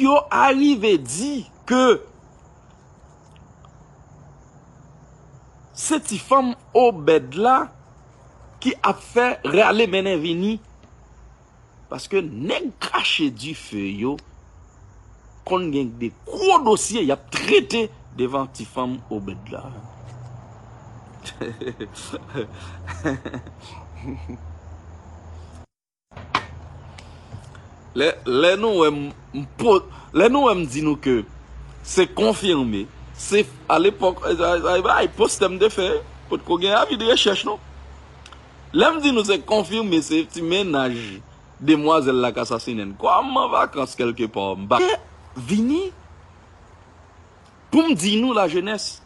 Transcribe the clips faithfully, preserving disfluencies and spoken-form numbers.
yo arive di ke se ti fanm Obèd la ki ap fè rale mennen vini. Paske nèg krache dife yo konn gen de gwo dosye y ap trete devan ti fanm Obèd la. Lè, lè nou wè m, m po-, lè nou wè m di nou ke se konfime, se alepòk, ay, ay, ay, postè m te fè, potko gen avi de rechèch non. Lè m di nou se konfime, se ti mennaj demwazèl la k asasinen l. Kòm an vakans kèlkepa, m pa vini pou m di nou lajenès.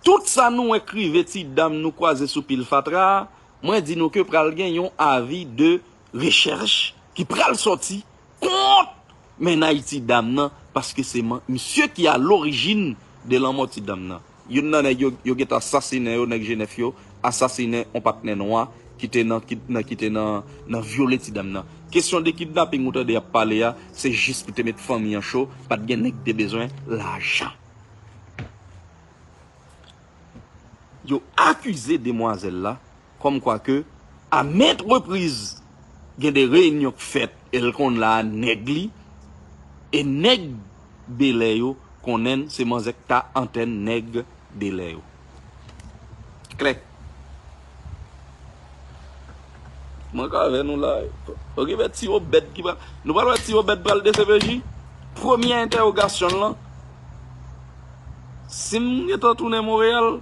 Tout sa nou wè k rive ti dam nou kwaze sou pil fatra a, mwen di nou ke pral gen yon avi de rechèch ki pral sòti kont mennaj ti dam nan, paske se man-, misye ki a lorijin de lanmò ti dam nan. Youn nan nèg yo, yo gentan asasinen yo, nèg Jenèf yo, asasinen yon patnè nwa ki te nan, ki, nan, ki te nan, nan vyole ti dam nan. Kesyon de kidnaping ou tande y ap pale a, se jis pou te met fanmi an cho, pa t gen nèg ki te bezwen lajan. Yo akize demwazèl la kòmkwa ke a ment repriz gen de reyinyon k fèt e l konn la a nèg li, e nèg Belè yo konnen l se manzè k ta antèn nèg Belè yo. Klè. Mwen ka avè nou la. Okipe ti Obèd ki pral. Nou pral wè ti Obèd pral D C P J. Premye entèwogasyon l lan. Si m gentan tounen Monreyal,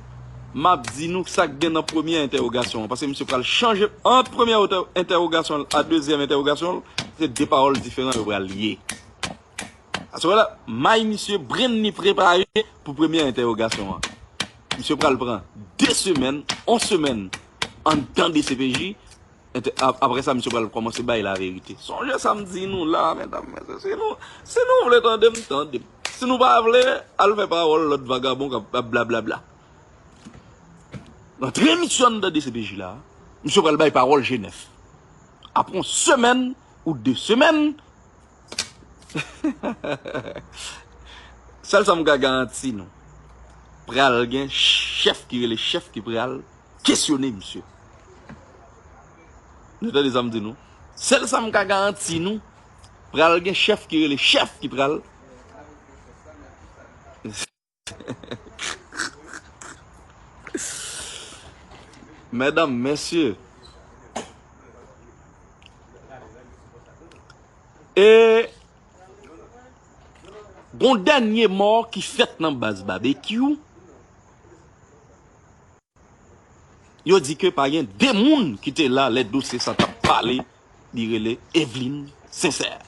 m ap di nou sa k gen nan premye entèwogasyon an. Paske misye pral chanje ant premye entè-, entèwogasyon l a dezyèm entèwogasyon l. Se de pawòl diferan yo pral ye. Aswè la, may misye brenn li prepare pou premye entèwogasyon an. Misye pral pran de semèn, yon semèn anndan D C P J. Entè-, ap-, apre sa, misye pral kòmanse bay laverite. Sonje sa m di nou la, medam, mesye. Si nou, si nou vle tande m, tande m. Si nou pa vle, al fè pawòl lòt vagabon k ap, ap blablabla. Rantre misye anndan D C P J la, misye pral bay pawòl Jenèf. Apre yon semèn ou de semèn, sèl sa m ka garanti nou, pral gen chèf ki rele chèf ki pral kesyone misye. Nou tande sa m di nou? Sèl sa m ka garanti nou, pral gen chèf ki rele chèf ki pral Medam, mesye. E gon dènye mò ki fèt nan baz Babekyou. Yo di ke pa gen de moun ki te la lè dosye sa t ap pale, li rele Evelyne Sincère.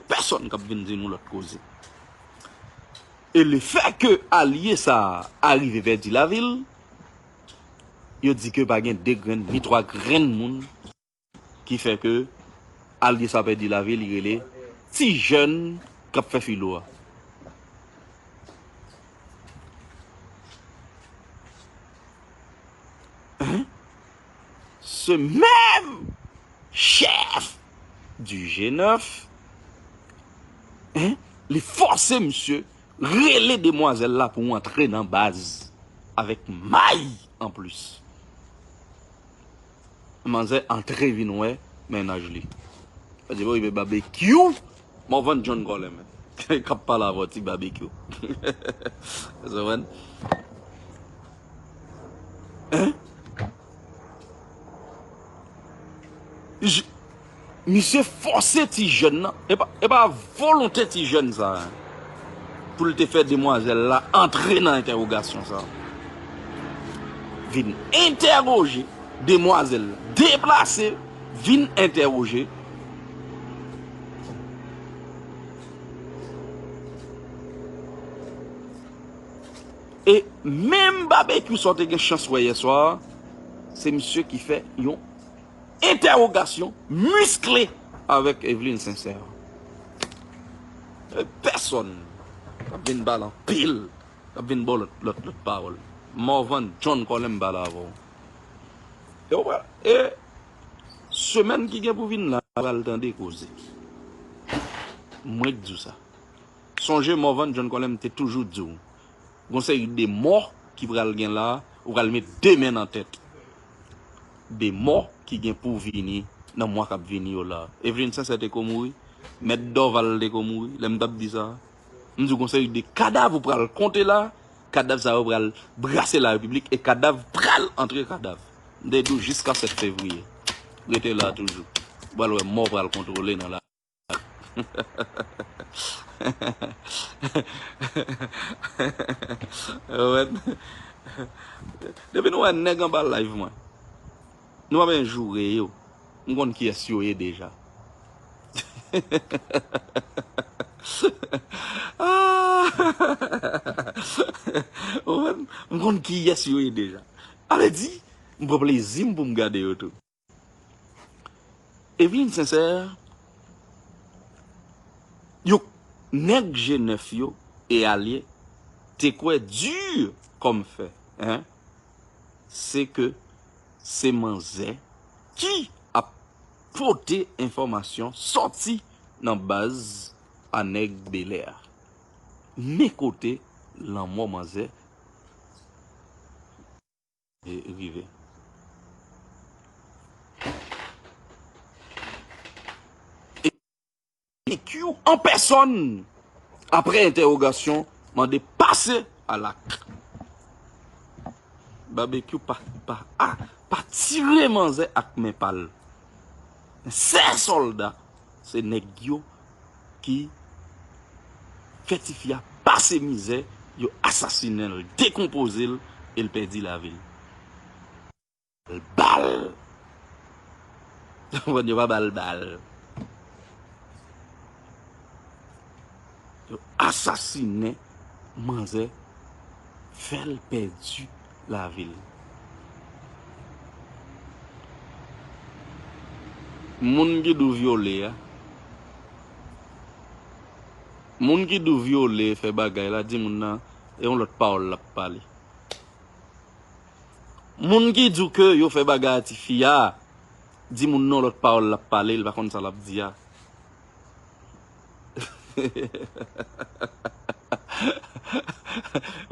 Pèsonn k ap vin di nou lòt koze. E lefè ke alye sa a rive pèdi lavi l, yo di ke pa gen de grenn ni twa grenn moun ki fè ke alye sa pèdi lavi l, li rele ti jèn k ap fè filo a. Hein? Ce même chef du G neuf, hein, li fòse misye rele demwazèl la pou antre nan baz avèk may anplis. Manzè antre vin wè mennaj li. Sa di, bon, ebyen Babekyou, Morvan John Colem k ap pale avè w, ti Babekyou. Ou konprann? Hein? J-, misye fòse ti jèn nan. E pa, e pa volonte ti jèn sa a pou l te fè demwazèl la antre nan entèwogasyon sa a. Vin entèwoje demwazèl, deplase, vin entèwoje. E menm Babekyou sa w te gen chans wè yè swa a, se misye ki fè yon entèwogasyon miskle avèk Evelyne Sincère. E pèsonn k ap vin ba l anpil, k ap vin ba w lòt, lòt, lòt pawòl. Morvan John Colem pale avè w. E w pral, e semèn ki gen pou vin la, pral tande koze. Mwen k di w sa. Sonje Morvan John Colem te toujou di w, gon seri de mò ki pral gen la, ou pral met de men nan tèt. De mò ki gen pou vini nan mwa k ap vini yo la. Evelyn Sincère te ko mouri, Mèt Dorval te ko mouri, lè m t ap di sa. M di w gon seri de kadav ou pral konte la, kadav sa yo pral brase larepiblik e kadav pral antre kadav. M te di w jiska sèt fevriye. Rete la toujou. Ou pral wè mò pral kontwole nan la. Depi nou wè nèg anba live mwen, nou pa bezwen joure yo. M konn kiyès yo ye deja. Ah! Ou konprann? M konn kiyès yo ye deja. Sa vle di, m pran plezi m pou m gade yo tou. Evelyn Sincère, yo, nèg G nèf yo e alye te kwè di kòm fè, en, se ke se manzè ki ap pote enfòmasyon sòti nan baz a nèg Bèlè a. Men kote lanmò manzè e rive. E B Q an pèsòn, apre entèwogasyon, mande pase a lak. Babekyou pa, pa, a, pa tire manzè ak men pa l. Sè sòlda, se nèg yo ki fè tifi a pase mizè, yo asasinen l, dekonpoze l, e l pèdi lavi l. Bal. Yo pa ba l bal. Yo asasinen manzè, fè l pèdi lavi l. Moun ki di w vyole a, moun ki di w vyole, fè bagay la, di moun nan, e yon lòt pawòl l ap pale. Moun ki di w ke yo fè bagay a tifi a, di moun nan lòt pawòl l ap pale, l pa konn sa l ap di a.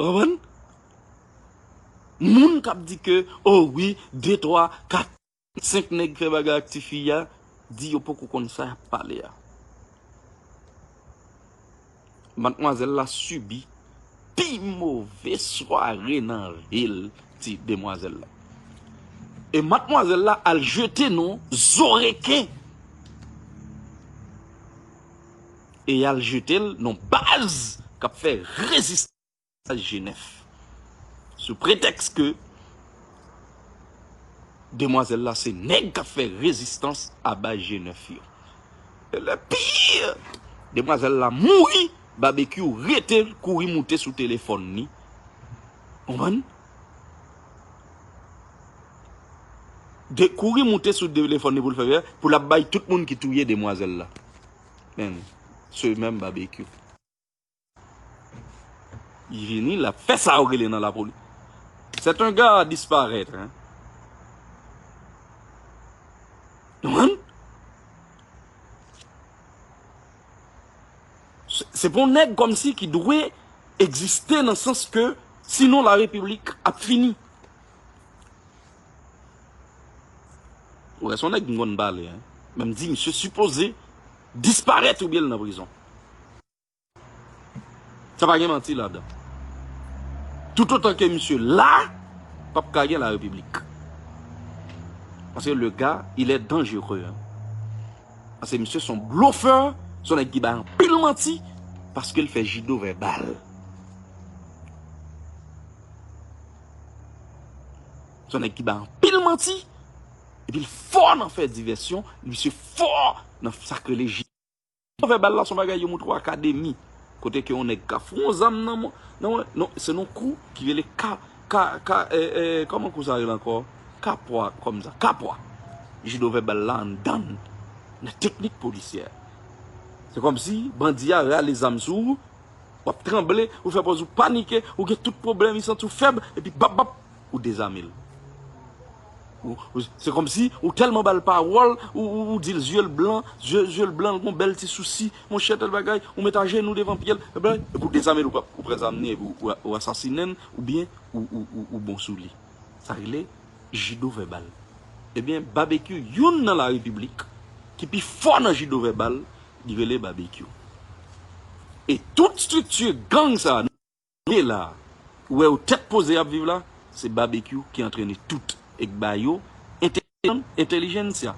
Ou konprann? Moun k ap di ke, o wi, de, twa, kat, senk nèg fè bagay ak tifi a, di yo poko konn sa y ap pale a. Madmwazèl la sibi pi move sware nan vi l, ti demwazèl la. E madmwazèl la al jete non zo reken. E y al jete l non baz k ap fè rezistans. G nèf. Sou pretèks ke demwazèl la se nèg k ap fè rezistans a baz G nèf yo. E le pire, demwazèl la mouri, Babekyou rete l kouri moute sou telefòn li. Konprann? De kouri moute sou telefòn li pou l fè, pou l ap bay tout moun ki touye demwazèl la. Men, se menm Babekyou. Li vini, l ap fè sa yo rele nan lapoli. C'est un gars à disparaître, hein. Ou konprann? Se, se pa yon nèg kòmsi ki dwe egziste nan sans ke sinon larepiblik ap fini. Ou wè, se yon nèg m konn pale, hein. Men m di, misye sipoze disparèt oubyen l nan prizon. Sa pa gen manti ladan. Toutotan ke misye la, p ap ka gen larepiblik. Paske le gars, il est dangereux, hein. Paske misye se yon blofè, se yon nèg ki bay anpil manti, paske l fè jido vèbal. Se yon nèg ki bay anpil manti, epi l fò nan fè divèsyon, misye fò nan sa k rele jido. Vèbal la se yon bagay yo montre w akademi. Kote ke yon nèg ka fout yon zam nan, nan, nan, se yon kou ki rele ka, ka, ka, e, e, kòman kou sa rele ankò? Kapwa, kòm sa, kapwa. Jido vèbal la anndan nan teknik polisyè. Se kòmsi bandi a rale zam sou ou, w ap tranble, ou fè pòz ou panike, ou gen tout pwoblèm, li santi w fèb, epi bap, bap, ou dezame l. Ou- ou- Se kòmsi ou tèlman ba l pawòl, ou, ou, ou di l zye l blan, zye, zye l blan, l gon bèl ti sousi, monchè, tèl bagay, ou met ajenou devan pye l, epi ou dezame l, ou pran zam li, epi ou, ou, ou asasinen l, oubyen ou, ou, ou, ou bon sou li. Sa rele jido vèbal. Ebyen, Babekyou, youn nan la repiblik ki pi fò nan jido vèbal, li rele Babekyou. E tout estrikti gang sa a, nou ye la, ou wè yo tèt poze ap viv la, se Babekyou ki antrene tout, e k ba yo entèlijensya.